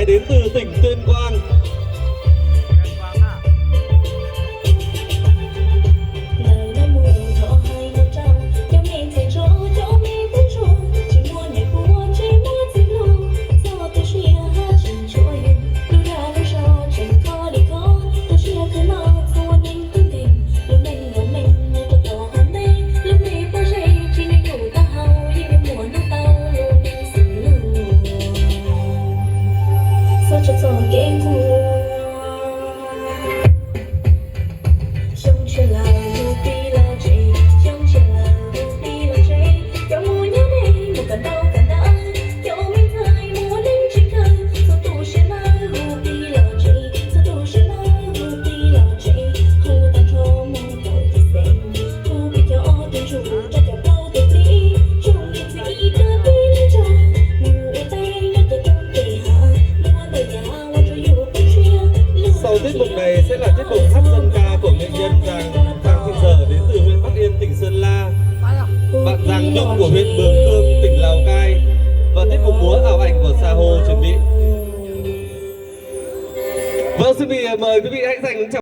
Đến từ tỉnh Tuyên Quang. Sau tiết mục này sẽ là tiết mục hát dân ca của nghệ nhân Giàng Thị Dở đến từ huyện Bắc Yên, tỉnh Sơn La. Bạn Giàng Nhung của huyện Mường Khương, tỉnh Lào Cai. Và tiết mục múa ảo ảnh của Xà Hồ chuẩn bị. Vâng, xin được mời quý vị hãy dành cho